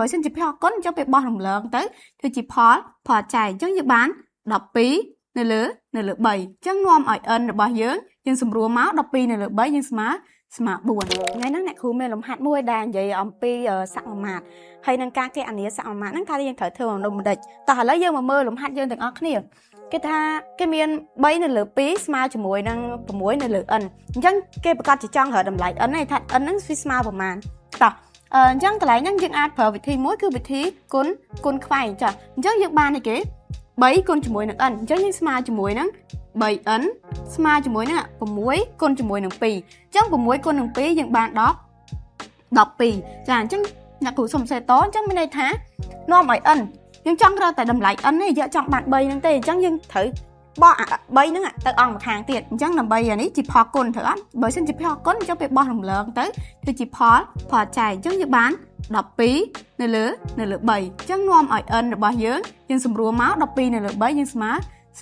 បើសិនជាផលគុណអញ្ចឹងពេលបោះរំលងទៅធ្វើជាផលផលចែកអញ្ចឹងយើងបាន12នៅលើ3អញ្ចឹងនាំឲ្យ n របស់យើងយើងសម្រួលមក12នៅលើ3យើងស្មើ4ថ្ងៃហ្នឹងអ្នកគ្រូមានលំហាត់មួយដែលនិយាយអំពីសមាមាត្រហើយនឹងការគណនាសមាមាត្រហ្នឹងថាយើងត្រូវធ្វើម្ដងម្ដេចតោះឥឡូវយើងមកមើលលំហាត់យើងទាំងអស់គ្នាគេថាគេមាន3នៅលើ2ស្មើជាមួយនឹង6នៅលើ n អញ្ចឹងគេប្រកាសជាចង់រកតម្លៃ n ឯងថា n ហ្នឹងវាស្មើប្រមាណតោះអញ្ចឹងកន្លែងហ្នឹងយើងអាចប្រើវិធីមួយគឺវិធីគុណខ្វែងចាអញ្ចឹងយើងបានអីគេ3គុណជាមួយនឹង n អញ្ចឹងយើងស្មើជាមួយនឹង 3n ស្មើជាមួយនឹង6គុណជាមួយនឹង2អញ្ចឹង6គុណនឹង2យើងបាន10 12ចាអញ្ចឹងអ្នកគ្រូសុំសេតអញ្ចឹងមានន័យថានាំឲ្យ n យើងចង់រកតែតម្លៃ n ទេយើងចង់បាន3ហ្នឹងទេអញ្ចឹងយើងត្រូវបោះអា3ហ្នឹងទៅអង្គម្ខាងទៀតអញ្ចឹងដើម្បីអានេះជាផលគុណត្រូវអត់បើសិនជាផលគុណអញ្ចឹងពេលបោះរំលងទៅធ្វើជាផលចែកអញ្ចឹងយើងបាន12នៅលើ3អញ្ចឹងនាំឲ្យ n របស់យើងយើងសម្រួលមក12នៅលើ3យើងស្មើ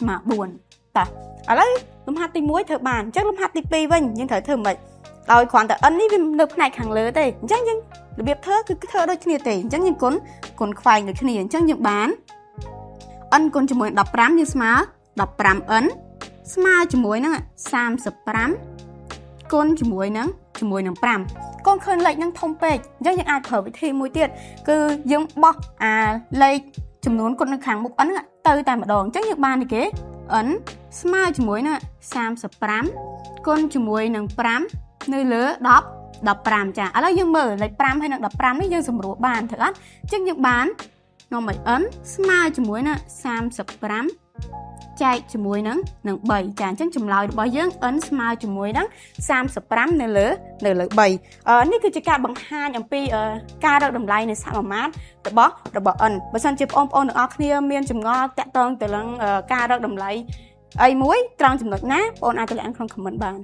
4តោះឥឡូវលំហាត់ទី1ធ្វើបានអញ្ចឹងលំហាត់ទី2វិញយើងត្រូវធ្វើម៉េចដោយគ្រាន់តែ n នេះវានៅផ្នែកខាងលើទេអញ្ចឹងយើងរបៀបធ្វើគឺធ្វើដូចគ្នាទេអញ្ចឹងយើងគុណខ្វែងដូចគ្នាអញ្ចឹងយើងបាន n គុណជាមួយ15យើងស្មើ 15n ស្មើជាមួយនឹង35គុណជាមួយនឹង5កូនឃើញលេខហ្នឹងធំពេកអញ្ចឹងយើងអាចប្រើវិធីមួយទៀតគឺយើងបោះអាលេខចំនួនគុណនៅខាងមុខ n ហ្នឹងទៅតែម្ដងអញ្ចឹងយើងបាននេះគេ n ស្មើជាមួយនឹង35គុណជាមួយនឹង5នៅលើ10 15ចាឥឡូវយើងមើលលេខ5ហើយនឹង15នេះយើងសម្រួលបានត្រូវអត់អញ្ចឹងយើងបាននាំឲ្យ n ស្មើជាមួយនឹង35ចែកជាមួយនឹង3ចាអញ្ចឹងចម្លើយរបស់យើង n ស្មើជាមួយនឹង35នៅលើ3នេះគឺជាការបង្ហាញអំពីការរកតម្លៃនៃសមាមាត្ររបស់ n បើសិនជាបងប្អូនទាំងអស់គ្នាមានចម្ងល់តាក់ទងទៅនឹងការរកតម្លៃអីមួយត្រង់ចំណុចណាបងអាចទម្លាក់ក្នុង comment បាន